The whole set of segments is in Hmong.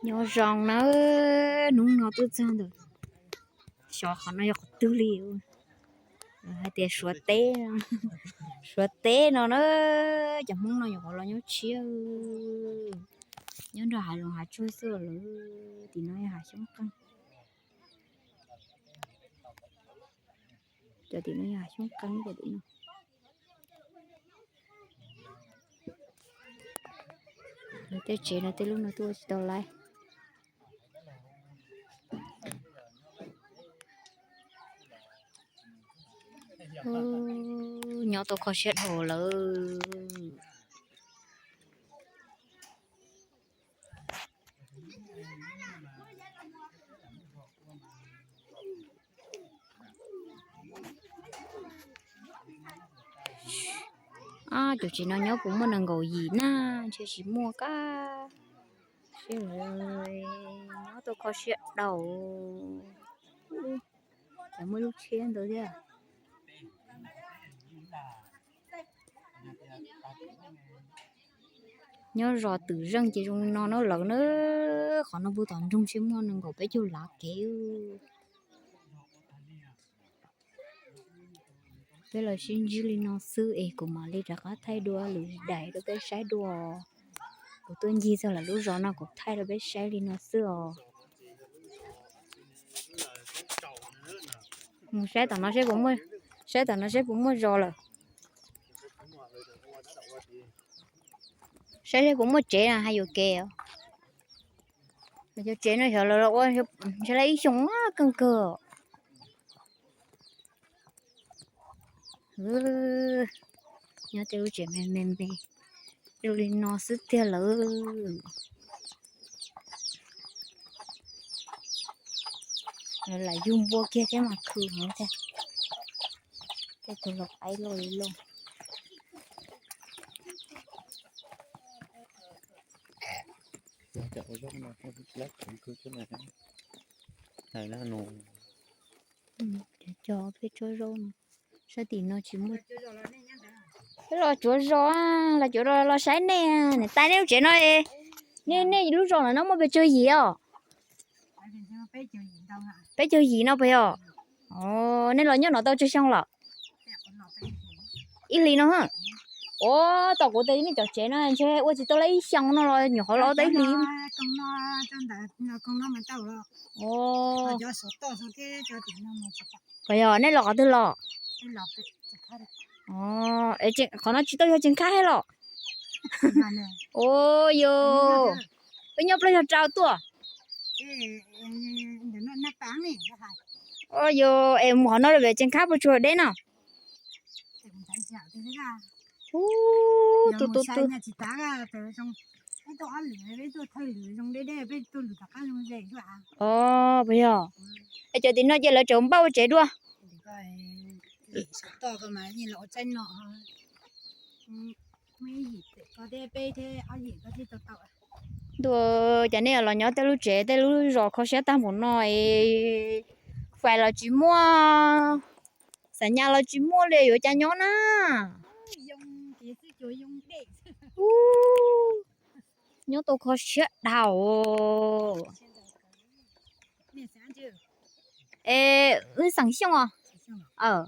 Nyob zoo na, hnub no tuaj txog ntawm, xyov qhov no yog qhov twg li, hais tias Suav teb, Suav teb no na, cov Hmoob no nyuam qhuav los nyob tshiab, nyob nrog hav zoov hav tsuag xwb lawm. Tim no yog hav xyoob qeeg, cov tim no yog hav xyoob qeeg cov tim no. Lawv tej tsev no tej lub no tuaj tsis tau laib. Nyob tau kho siab dhau lawm. Cov tsev no nyob puas muaj nees nkaum yim na, ntshe tsis muaj kab. Nyob tau kho siab dhau, muaj lub tsheb ntawd thiab. Nyob zos twm zeej ces zoo li no na lawm na. Qhov no puag tom nroog ntshe muaj nees nkaum peb caug lav kev. Peb los sib ntsib li no xwb es kuv mam li rov qab thaij dua lwm daim rau peb saib dua. Kuv tuaj ncig txog lawv lub zos no kuv thaij rau peb saib li no xwb os. Mus saib tom no, saib tom no seb puas muaj zos lawm. Saib seb puas muaj tsev na, hais yuam kev. Cov tsev no xyov lawv los ua ntshe lawv ib xyoos keej kawg. Nyob tej lub tsev me me me, zoo li no xwb tiag lawm. Lawv lam yug npua kiag thiab mas khw heev tiag. Tej tus los qaib loj li loj. Cov peb tsob zaub no, sab tim no tsis muaj. Peb los tsuav zos, los tsuav los saib nej, niam tais nej lub tsev no, nej nej lub zos no muaj pes tsawg yim os? Peb caug yim no puas yog? Nej los nyob no tau tsawg xyoo lawm? Ib hlis no. Ua, tom kuv tias nej cov tsev no ntshe ua tsis tau li ib xyoos no los nyuam qhuav los tau ib hlis. Puas yog nej los qhov twg los? Qhov no tsis tau yog Cees Khab thiab los? Ua yog, peb nyob plaub caug rau tuaj. Ua yog es mus qhov no rau pem Cees Khab puas tsuas deb no? Tus tus tus. Puas yog? Es cov tim no ces lawv tseem npaj ua tsev dua. Ntuj, cas nej los nyob tej lub tsev tej lub zos kho siab tag npaum no es, fais los tsis muaj, xam nyas los tsis muaj li yuav cas nyob na. Nyob tau kho siab dhau. Es wb xeem Xyooj os?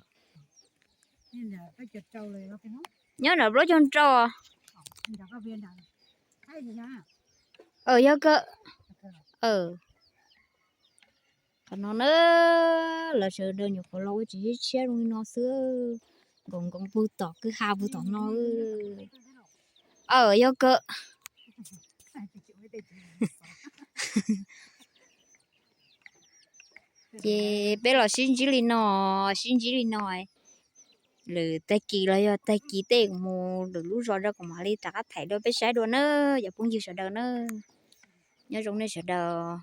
Nyob nram plaub caug rau. Yog kawg. Qhov no na, lawv sawv daws nyuam qhuav los ua tsev tshiab zoo li no xwb. Nkoos nkoos puag tom kwj ha puag tom no. Aw, yog kawg. Ces peb los sib ntsib li no, sib ntsib li no, lwm tag kis los yog tag kis tej kuv mus lwm lub zos rau kuv mam li rov qab thaij dua peb saib dua na, cov phooj ywg sawv daws na. Nyob zoo nej sawv daws.